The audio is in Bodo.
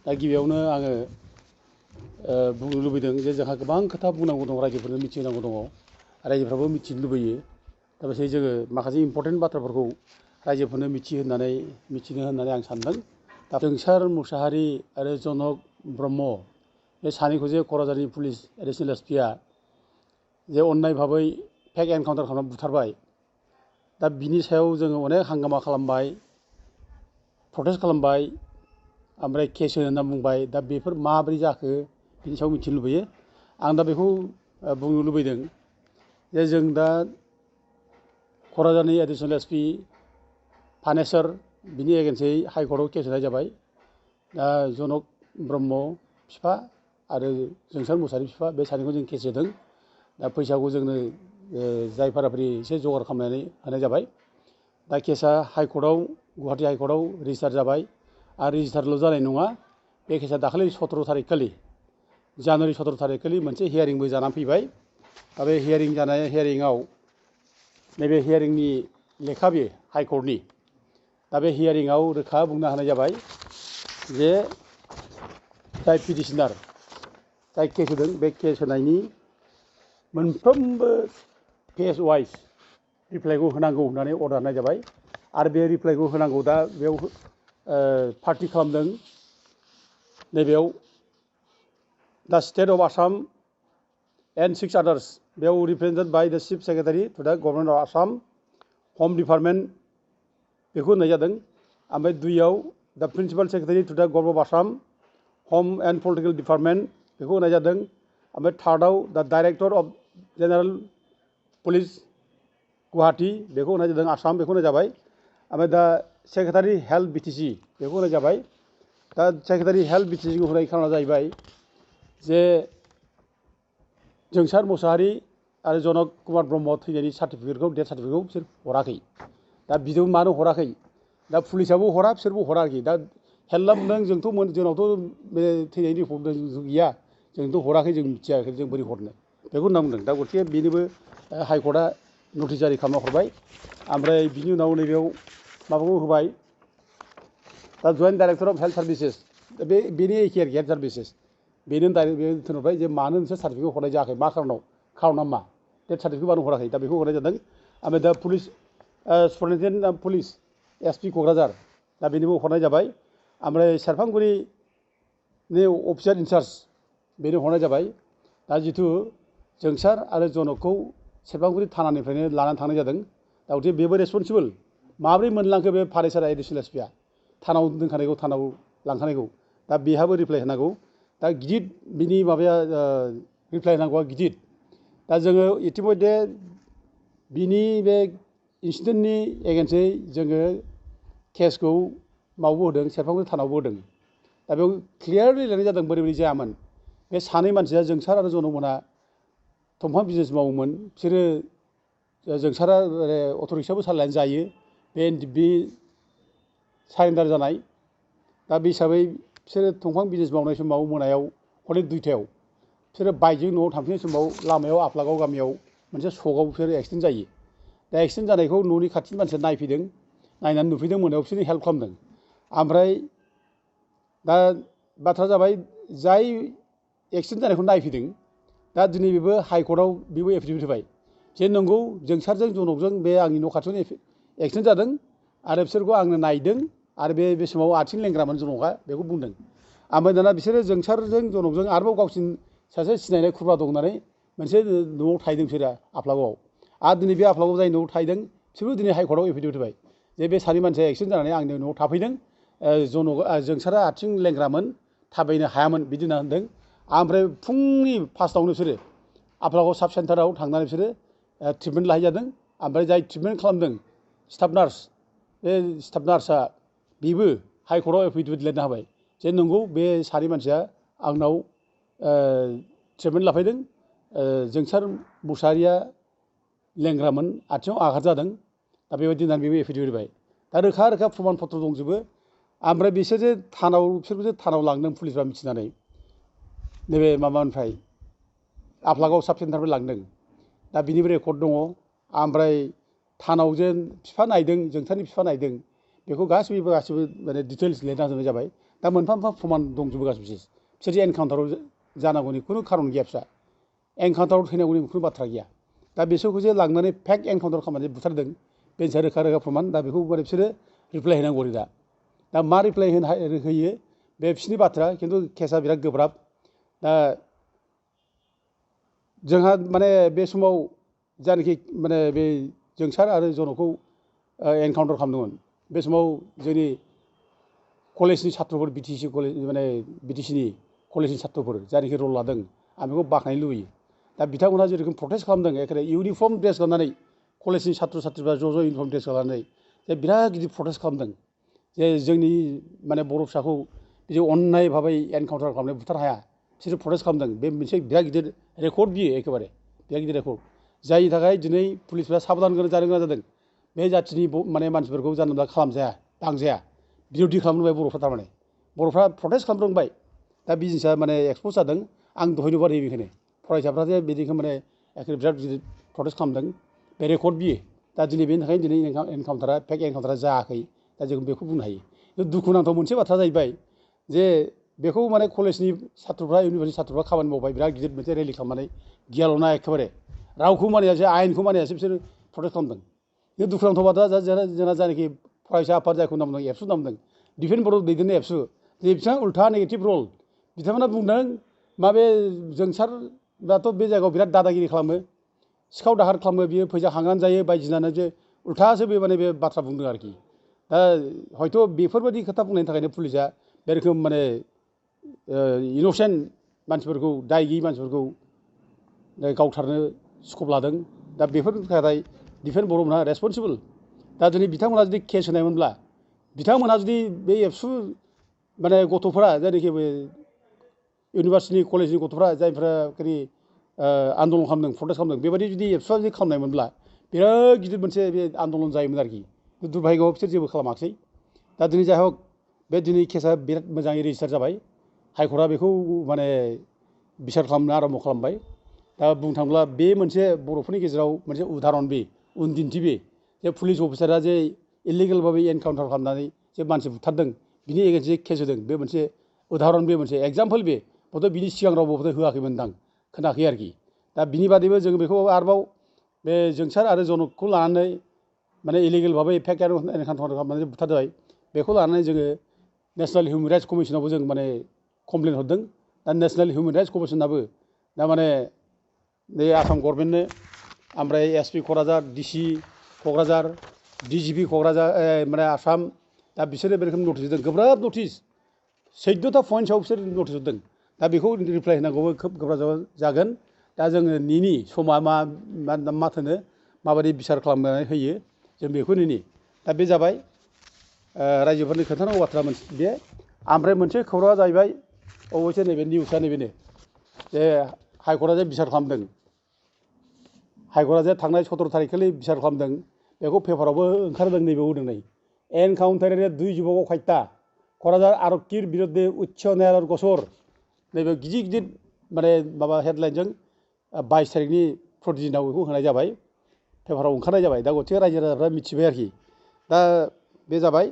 दा गिबियावनो आङो बुंनो लुबैदों जे जोंहा गोबां खोथा बुंनांगौ दं, रायजोफोरनो मिथिहोनांगौ दङ, रायजोफ्राबो मिथिनो लुबैयो। दा बेखायनो जोङो माखासे इम्परटेन्ट बाथ्राफोरखौ रायजोफोरनो मिथिनो होननानै आं सानदों। दा जोंसार मुसाहारि आरो जनक ब्रह्म बे सानैखौ जे क'क्राझारनि पुलिस एडिसनेल एसपिआ जे अननाय भाबै फेक एनकाउन्टार खालामनानै बुथारबाय, दा बिनि सायाव जोङो अनेक हांगामा खालामबाय, प्रटेस्ट खालामबाय, ओमफ्राय केस होनो होनना बुंबाय। दा बेफोर माबोरै जाखो बिनि सायाव मिथिनो लुबैयो। आं दा बेखौ बुंनो लुबैदों जे जों दा क'क्राझारनि एडिसनेल एसपि फानेश्वर बिनि एगेन्स्टै हाइकर्टआव केस होनाय जाबाय। दा जनक ब्रह्म बिफा आरो जोंसार मुसाहारि बिफा बे सानैखौ जों केस होदों। दा फैसाखौ जोंनो जाय फाराफारि एसे जगार खालामनानै होनाय जाबाय। दा केसा हाइकर्टआव, गुवाहाटि हाइकर्टआव रेजिस्टार जाबाय। आरो रेजिस्टारल' जानाय नङा, बे केसा दाखालि 17 तारिख खालि, जानुवारि 17 तारिख खालि मोनसे हियारिंबो जानानै फैबाय। दा बे हियारिंआव नैबे हियारिंनि लेखा बे हाइकर्टनि, दा बे हियारिंआव रोखा बुंना होनाय जाबाय जे जाय पिटिसनार जाय केस होदों, बे केस होनायनि मोनफ्रोमबो फेज वाइज रिप्लाइखौ होनांगौ होननानै अर्डार होनाय जाबाय। आरो बे रिप्लाइखौ होनांगौ। दा बेयाव पार्टि खालामदों नैबेयाव दा स्टेट अफ आसाम एन्ड 6 आदार्स, बेयाव रिप्रेजेन्टेड बाय दा चिफ सेक्रेटारि टु दा गभर्नमेन्ट अफ आसाम, हम डिपार्टमेन्ट बेखौ होननाय जादों। ओमफ्राय 2आव दा प्रिन्सिपाल सेक्रेटारि टु दा गभर्नमेन्ट अफ आसाम, हम एन्ड पलिटिकेल डिपार्टमेन्ट बेखौ होनाय जादों। ओमफ्राय 3आव दा director of general police Guwahati बेखौ होनाय जादों, आसाम बेखौ होनाय जाबाय। ओमफ्राय दा सेक्रेटारि हेल्थ बिटिसि बेखौ होनाय जाबाय। दा सेक्रेटारि हेल्थ बिटिसिखौ होनाय खारना जाहैबाय जे जोंसार मुसाहारि आरो जनक कुमार ब्रह्म थैनायनि सार्टिफिकेटखौ, डेथ सार्टिफिकेटखौ बिसोर हराखै। दा बिदों मानो हराखै, दा पुलिसाबो हरा, बिसोरबो हरा आरोखि। दा हेल्थआ बुंदों जोंनावथ' बे थैनायनि रिपर्ट गैया, जोंथ' हराखै, जों मिथिया, जों बोरै हरनो, बेखौ होनना बुंदों। दा गथिखे बेनोबो हाइकर्टआ नटिस जारि खालामना हरबाय। ओमफ्राय बिनि उनाव नैबेयाव माबाखौ होबाय, दा joint director of health services, बेनि एखे आरोखि हेल्थ सार्भिसेस, बेनो थिनहरबाय जे मानो नोंसोर सार्टिफिकेट हरनाय जायाखै, मा खार'ना मा, डेथ सार्टिफिकेट मानो हराखै, दा बेखौ हरनाय जादों। ओमफ्राय दा police superintendent of police SP Kokrajhar, दा बेनिबो हरनाय जाबाय। ओमफ्राय सेरफांगुरिनि अफिसार इनचार्ज बेनो हरनाय जाबाय। दा जिथु जोंसार आरो जनकखौ सेरफांगुरि थानानिफ्रायनो लानानै थांनाय जादों। दा गथिखे बेबो रेसपन्सिबोल, माब्रै मोनलांखो बे फारेसार एडिसनेल एसपिआ थानाव दोनखानायखौ, थानाव लांखानायखौ, दा बेहाबो रिप्लाइ होनांगौ। दा गिदिर बिनि माबाया रिप्लाइ होनांगौआ गिदिर। दा जोङो इतिमयधे बिनि बे इन्सिडेन्टनि एगेन्स्टै जोङो केसखौ मावबो होदों, सेरफांगुरि थानायावबो होदों। दा बेयाव क्लियारलि लिरनाय जादों बोरै जायामोन। बे सानै मानसिया, जोंसार आरो जनकमोनहा दंफां बिजनेस मावोमोन। बिसोरो जोंसारा अट' रिक्साबो सालायनानै जायो, बे सारेन्डार जानाय। दा बे हिसाबै बिसोरो दंफां बिजनेस मावनाय समाव मोनायाव हरनि 2टायाव बिसोरो बाइकजों न'आव थांफिननाय समाव लामायाव आफलागाव गामियाव मोनसे सकआव बिसोरो एक्सिडेन्ट जायो। दा एक्सिडेन्ट जानायखौ न'नि खाथिनि मानसिया नायफैदों, नायनानै नुफैदों, मोनायाव बिसोरनो हेल्प खालामदों। ओमफ्राय दा बाथ्रा जाबाय, जाय एक्सिडेन्ट जानायखौ नायफैदों, दा दिनै बेबो हाइकर्टआव बेबो एफिडेभिट होबाय जे नंगौ जोंसारजों जनकजों बे आंनि न' खाथियावनो एक्सिडेन्ट जादों आरो बिसोरखौ आंनो नायदों, आरो बे समाव आथिं लेंग्रामोन जनकआ, बेखौ बुंदों। ओमफ्राय दाना बिसोरो जोंसारजों जनकजों आरोबाव गावसिनि सासे सिनायनाय खुरमा दं होननानै मोनसे न'आव थाहैदों बिसोरो आफलागावआव। आरो दिनै बे आफलागाव जाय न'आव थाहैदों, बिसोरबो दिनै हाइकर्टआव एफिडेभिट होबाय जे बे सानै मानसिया एक्सिडेन्ट जानानै आंनि न'आव थाफैदों, जोंसारा आथिं लेंग्रामोन, थाबायनो हायामोन, बिदि होनना होनदों। ओमफ्राय फुंनि 5टायावनो बिसोरो आफलागाव साब सेन्टाराव थांनानै बिसोरो ट्रिटमेन्ट लाहैजादों। ओमफ्राय जाय ट्रिटमेन्ट खालामदों स्टाफ नार्स, बे स्टाफ नार्सआ बेबो हाइकर्टआव एफिडेभिट लिरना होबाय जे नंगौ बे सानै मानसिया आंनाव ट्रिटमेन्ट लाफैदों, जोंसार मुसाहारिया लेंग्रामोन, आथिङाव आघात जादों। दा बेबायदि होननानै बेबो एफिडेभिट होबाय। दा रोखा रोखा प्रमान पत्र दंजोबो। ओमफ्राय बिसोरसो थानाव लांदों पुलिसफ्रा मिथिनानै, नैबे माबानिफ्राय आफलागाव साब सेन्टारनिफ्राय लांदों। दा बिनिबो रेकर्ड दङ। ओमफ्राय थानाव जे बिफा नायदों, जोंसारनि बिफा नायदों, बेखौ गासिबो माने डिटेल्स लिरना होनाय जाबाय। दा मोनफा मोनफा प्रमान दंजोबो गासिबो बिसोर एनकाउन्टाराव जानांगौनि खुनु खारन गैया बिस्रा एनकाउन्टाराव थैनांगौनि खुनु बाथ्रा गैया दा बिसोरखौ जे लांनानै फेक एनकाउन्टार खालामनानै बुथारदों बे मोनसे रोखा रोखा प्रमान दा बेखौ माने बिसोरो रिप्लाइ होनांगौ दा मा रिप्लाइ होयो बे बिसोरनि बाथ्रा खिन्थु केसा बिराद गोब्राब दा जोंहा माने बे समाव जानाखि माने बे जोंसार आरो जनकखौ एनकाउन्टार खालामदोंमोन बे समाव जोंनि कलेजनि छात्रफोर बिटिसि कलेज माने बिटिसिनि कलेजनि छात्रफोर जायनाखि रल लादों आं बेखौ बाख्नायनो लुबैयो दा बिथांमोनहा जेरोखोम प्रटेस्ट खालामदों एखेबारे इउनिफर्म ड्रेस गाननानै कलेजनि छात्र छात्रिफ्रा ज' इउनिफर्म ड्रेस गाननानै जे बिराद गिदिर प्रटेस्ट खालामदों जे जोंनि माने बर' फिसाखौ बिदि अन्नाय भाबै एनकाउन्टार खालामनानै बुथारनो हाया बिसोरो प्रटेस्ट खालामदों बे मोनसे बिराद गिदिर रेकर्ड बियो एखेबारे बिराद गिदिर रेकर्ड जायनि थाखाय दिनै पुलिसफ्रा साबधान जानो गोनां जादों बे जाथिनि माने मानसिफोरखौ जानला मोनला खालामजाया दांजाया बिरोधि खालामनो रोंबाय बर'फ्रा थारमाने बर'फ्रा प्रटेस्ट खालामनो रोंबाय दा बे जिनिसा माने एक्सप'ज जादों आं दहायनो बारायो बेखायनो फरायसाफ्रा जे बिदिखौ माने एखेबारे बिराद गिदिर प्रटेस्ट खालामदों बे रेकर्ड बियो दा दिनै बेनि थाखायनो दिनै एनकाउन्टारा फेक एनकाउन्टारा जायाखै दा जों बेखौ बुंनो हायो दुखुनांथाव मोनसे बाथ्रा जाहैबाय जे बेखौ माने कलेजनि छात्रफ्रा इउनिभारसिटि छात्रफ्रा खामानि मावबाय बिराद गिदिर मोनसे रेलि खालामनानै गियाल'ना एखेबारे रावखौ मानियासै आयेनखौ मानियासै बिसोर प्रटेस्ट खालामदों बे दुखुनांथाव बाथ्रा जोंना जायनाखि फरायसा आफाद जायखौ नाम बुंदों एबसु नाम बुंदों डिफेन्स बर' दैदेननाय एबसु जे बिथाङा उल्था नेगेटिभ रल बिथांमोना बुंदों माबे जोंसाराथ' बे जायगायाव बिराद दादागिरि खालामो सिखाव दाहार खालामो बियो फैसा हांनानै जायो बायदिसिनानो जे उल्थासो बे माने बे बाथ्रा बुंदों आरोखि दा हयथ' बेफोरबायदि खोथा बुंनायनि थाखायनो पुलिसा बे रोखोम माने इन'सेन्ट मानसिफोरखौ दाय गैयि मानसिफोरखौ गावथारनो स्कप लादों दा बेफोरनि थाखाय डिफेन्स बर'मोनहा रेसपन्सिबोल दा दिनै बिथांमोनहा जुदि केस होनायमोनब्ला बिथांमोनहा जुदि बे एबसु माने गथ'फोरा जायनाखि बे इउनिभारसिटिनि कलेजनि गथ'फ्रा जायफ्रा आन्दलन खालामदों प्रटेस्ट खालामदों बेबायदि जुदि एबसुआ जुदि खालामनायमोनब्ला बिराद गिदिर मोनसे बे आन्दलन जायोमोन आरोखि दुर्भाग्यआव बिसोर जेबो खालामाखिसै दा दिनै जाय हक बे दिनै केसा बिराद मोजाङै रेजिस्टार जाबाय हाइकर्टआ बेखौ माने बिसार खालामनो आरम्भ खालामबाय दा बुंनो थाङोब्ला बे मोनसे बर'फोरनि गेजेराव मोनसे उदाहरन बे उनदिन्थि बे जे पुलिस अफिसारा जे इलिगेल भाबै एनकाउन्टार खालामनानै जे मानसि बुथारदों बिनि एगेन्स्ट जे केस होदों बे मोनसे उदाहरन बे मोनसे एग्जाम्पोल बे हयथ' बिनि सिगां रावबो होआखैमोनदां खोनाखै आरोखि दा बिनि बादैबो जों बेखौ आरोबाव बे जोंसार आरो जनकखौ लानानै माने इलिगेल भाबै फेक एनकाउन्टार खालामनानै बुथारबाय बेखौ लानानै जोङो नेसनेल हिउमेन राइट्स कमिसनावबो जों माने कमप्लेन हरदों दा नेसनेल हिउमेन राइट्स कमिसनाबो दा माने बे आसाम गभर्नमेन्टनो ओमफ्राय SP Kokrajhar DC Kokrajhar DGP Kokrajhar माने आसाम दा बिसोरो बे रोखोम नटिस होदों गोब्राब नटिस 14टा पइन्टसआव बिसोर नटिस होदों दा बेखौ रिप्लाइ होनांगौबो खोब गोब्राब जागोन दा जोङो निनि समा मा थोनो माबायदि बिसार खालामनानै होयो जों बेखौ निनि दा बे जाबाय रायजोफोरनि खोन्थानांगौ बाथ्रा बे ओमफ्राय मोनसे खौराङा जाहैबाय अबयसे नैबे निउसआ नैबेनो जे हाइकर्टआ जे बिसार खालामदों हाइकर्टआ जे थांनाय 17 थारिखखालि बिसार खालामदों बेखौ पेपारावबो ओंखारदों नैबेयाव होदों नै एनकाउन्टारनि 2 जुबकआव हत्या क'क्राझार आरक्षीर बिरुद्धे उच्च न्यायालय गसर नैबे गिदिर गिदिर माने माबा हेडलाइनजों 22 थारिखनि प्रतिदिनाव बेखौ होनाय जाबाय पेपाराव ओंखारनाय जाबाय दा गथिखे रायजो राजाफ्रा मिथिबाय आरोखि दा बे जाबाय